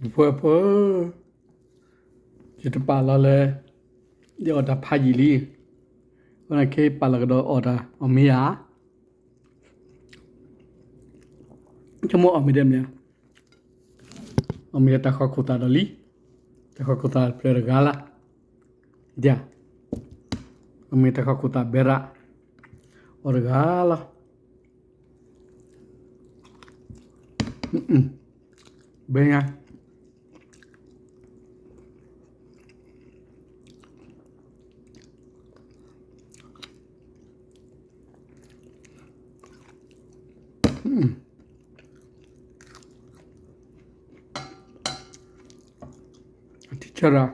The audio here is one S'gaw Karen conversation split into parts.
ယဖိဖိ, ယတပာ်လီၤလၢ ယအီၣ်တၢ်ဖးယံာ်လံ, အဃိန့ၣ်ခဲအံၤပာ်လီၤကဒီးအီၣ်တၢ်အီၣ်မ့ၤဧါ, ဆိကမိၣ်အီၣ်မ့ၤဒ်မ့ၢ်ဧါ, အီၣ်မ့ၤဒီးတၢ်ဃီခိၣ်သၣ်ဒီးလံ, တၢ်ဃီခိၣ်သၣ်ဖျၢၣ်တဂၤလၢ်, ဒ်, အီၣ်မ့ၤတၢ်ဃီခိၣ်သၣ်ဘဲရၣ်, အီၣ်တဂၤလီၤ. ဘဲညါ, ထံဆၢရၣ်,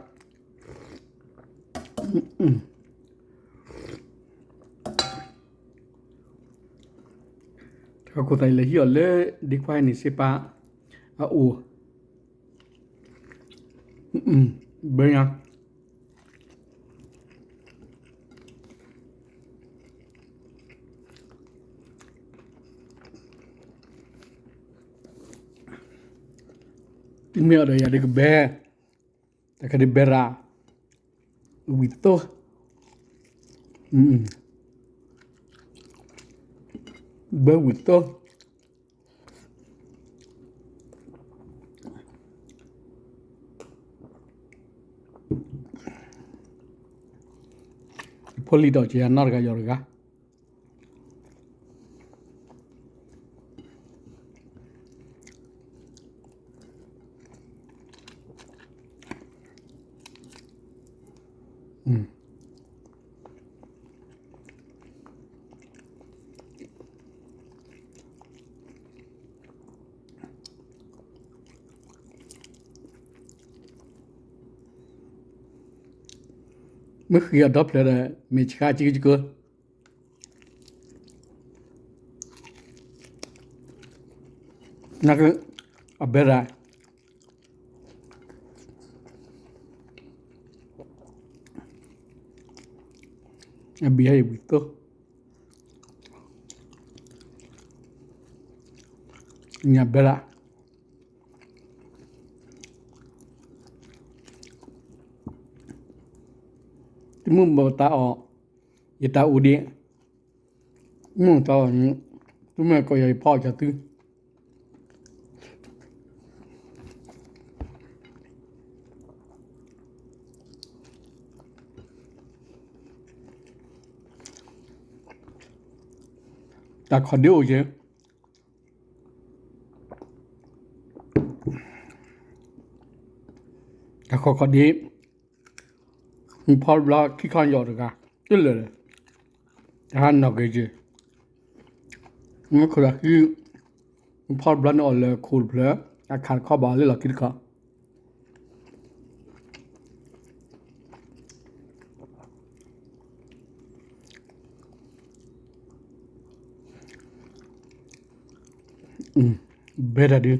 တၢ်ဃီခိၣ်သၣ်အံၤလဲၤဟံးအီၤလၢ ဒ့ခွါအံၤန့ၣ်စ့ပာ်အအိၣ်, ဘဲညါ သုမ့ၢ်အီၣ်ဒီးယၤဒ်ကဘဲ, တၢ်ခါဒ်ဘဲရၣ်, ဝံၤသိ, ဘဲဝံၤသိ, ဖိလံၤဒီးကယၤနီတဂၤယီၤတဂၤ မ့ၢ်ဃံးအဒီဖျၢၣ်ဒီး မ့ၢ်ဆှးကကကၢ နက, အဘဲရၣ်, အဘံဟဲအံၤဝံၤသိ, ညၣ်ဘဲရၣ်, တမုၢ်ဘၣ်တၢ်အီၣ်, ယတၢ်အိၣ်ဒံး, မုၢ်တၢ်အီၣ်န့ၣ်, သုမ့ၢ်ကိးယၤယဖီအီၣ်ကသု တၢ်ခီၣ်ဒ့အိၣ်က့ၤ, တၢ်ခီၣ်ခီၣ်ဒ့, မုၢ်ဖီတဘျီခံခီယီၣ်တဂၤ, တလၢာ်, တၢ်ဟးနီၢ်က့ၤက့ၤ, မ့ၢ်ခိၣ်တၢ်ခံ, မုၢ်ဖီတဘျီန့ၣ်အီၣ်လၢခိၣ်တဖျၢၣ်, အခးတခီဘၣ်လၢလီၢ်ခံတခီ ဘဲတၢ်ဒုး,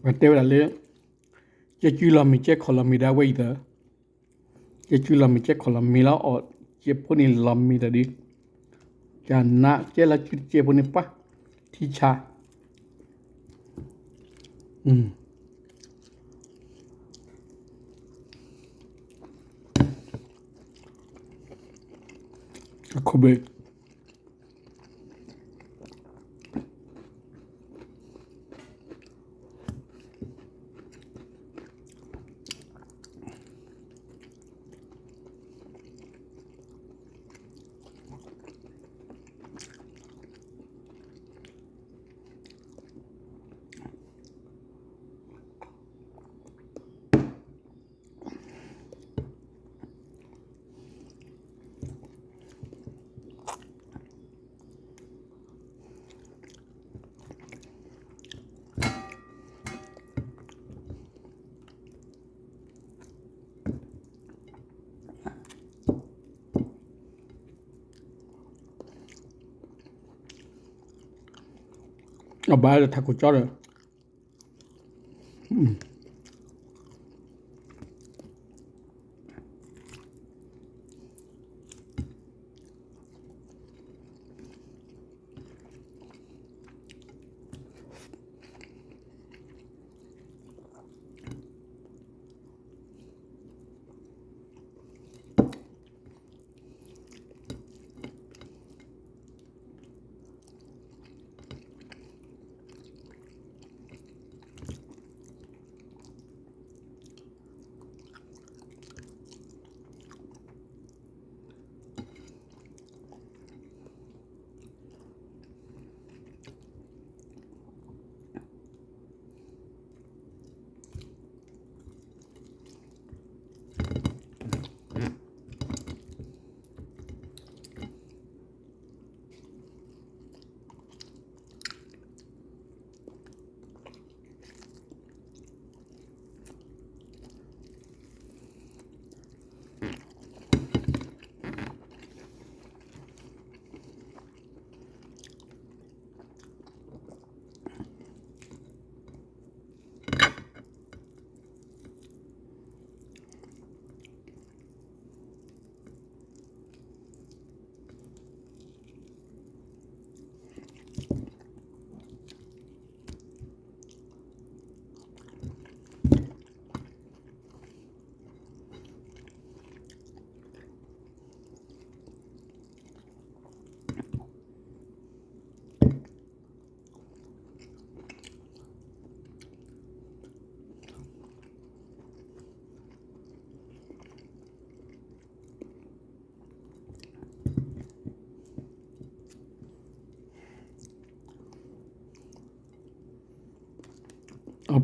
ပှၤတဲဝဲဒၣ်လၢ ကဲကုလီၤမံၤ ကဲခီၣ်လီၤမံၤဒၣ်ဝဲအံၤသၢ, ကဲကုလီၤမံၤ ကဲခီၣ်လီၤမံၤလီၤ အီၣ်ကဲဖိန့ၣ်လီၤမံၤတၢ်ဒုး, ကနးကဲလီၤကုတကဲဖိန့ၣ်ပှၤ, ထံဆး အခိၣ်ဘ့ၣ် အဘၣ်လၢထးခိၣ်ကၠီဒီး အ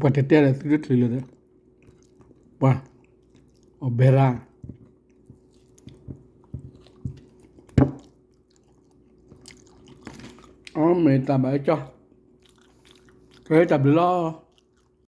ပှၤတဲတဲဒီးသုတချုးလၢၤဒီး ပှၤ အီၣ်ဘဲရၣ် အမ့ၢ်တၢ်ဘၣ်ကၠီ ကဲတၢ်ဘျုးလီၤ.